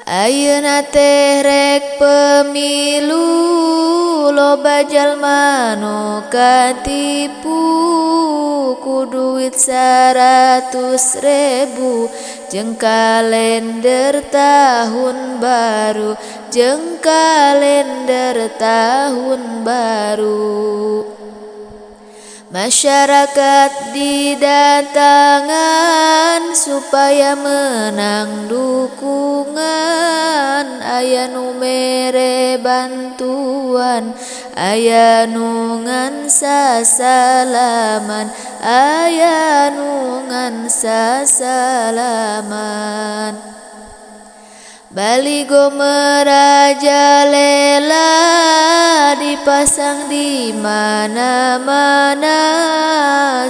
Ayeuna teh rek pemilu, loba jalma nu katipu ku duit 100.000 jeung kalender tahun baru, jeung kalender tahun baru. Masyarakat didatangan supaya menang dukungan, aya nu mere bantuan, aya nu ngan sasalaman, aya nu ngan sasalaman. Baligo merajalela dipasang di mana-mana,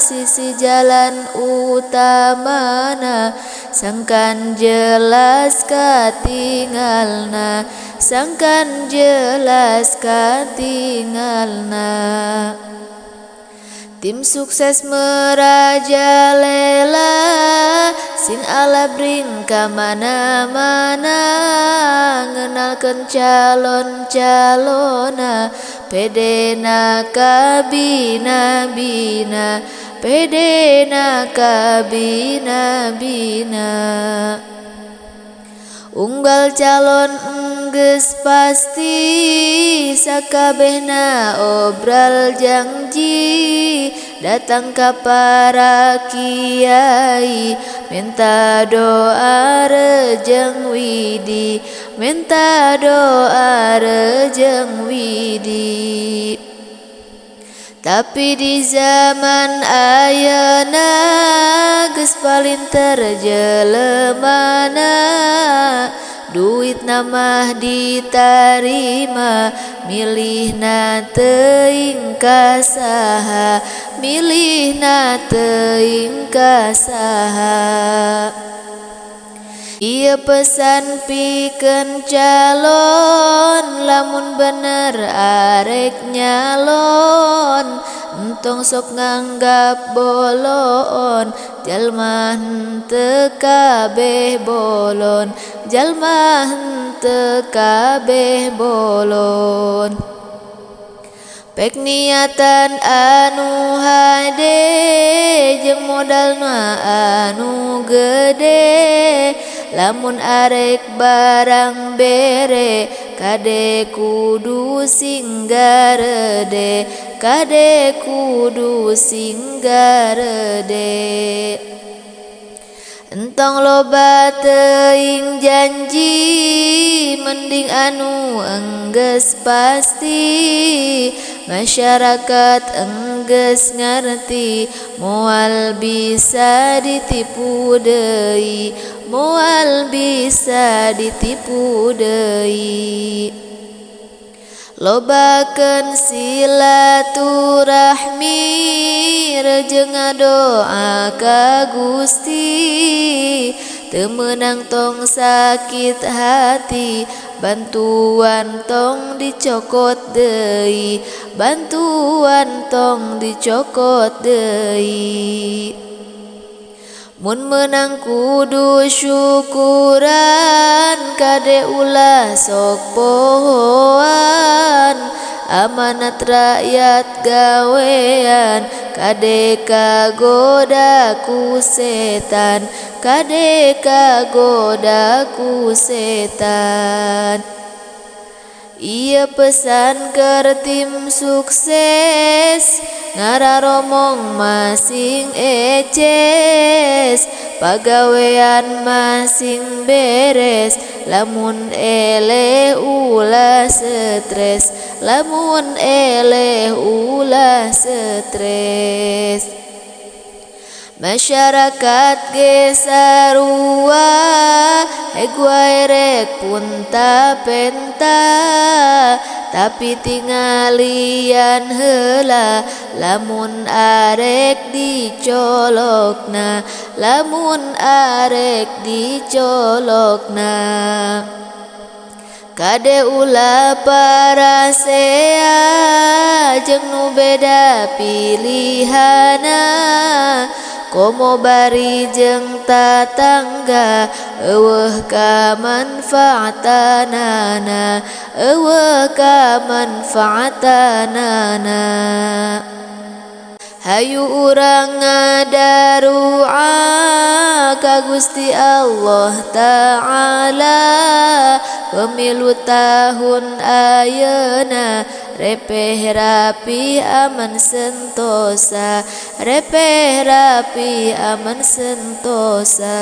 sisi jalan utamana sangkan jelas katingalna, sangkan jelas katingalna. Tim sukses merajalela sing alabring ka mana-mana, ngenalkeun calon-calona pedena kabina-bina, pedena kabina-bina. Unggal calon enggeus pasti sakabehna obral janji, datang ka para kiai minta doa rejeng widi, minta doa rejeng widi. Tapi di zaman ayeuna geus palinter jelemana, duitna mah ditarima milihna teuing ka saha, milihna teuing ka saha. Ieu pesan pikeun calon lamun bener arek nyalon, entong sok nganggap bolon jalma henteu kabeh bolon, jalma henteu kabeh bolon. Pek niatan anu hade jeung modalna anu gede, lamun arek barang bere kade kudu sing garede, kade kudu sing garede. Entong loba teuing janji mending anu enggeus pasti, masyarakat enggeus ngarti moal bisa ditipu deui, moal bisa ditipu deui. Lobakeun silaturahmi rejeng ngadoa ka Gusti, teu meunang tong sakit hati bantuan tong dicokot deui, bantuan tong dicokot deui. Mun meunang kudu syukuran kade ulah sok pohoan, amanat rakyat gawean kade kagoda ku setan, kade kagoda ku setan. Ieu pesan keur tim sukses ngararomong masing eces, pagawean masing beres lamun eleh ulah stres, lamun eleh ulah stres. Masyarakat ge sarua heg wae rek punta penta, tapi tingalian heula lamun arek dicolokna, lamun arek dicolokna. Kade ulah parasea jeung nu beda pilihana, Komo bari jeung tatangga eueuh kamanfaatanana, eueuh kamanfaatanana. Hayu urang ngadarua ka Gusti Allah Ta'ala. Pemilu tahun ayeuna repeh rapi aman sentosa, repeh rapi aman sentosa.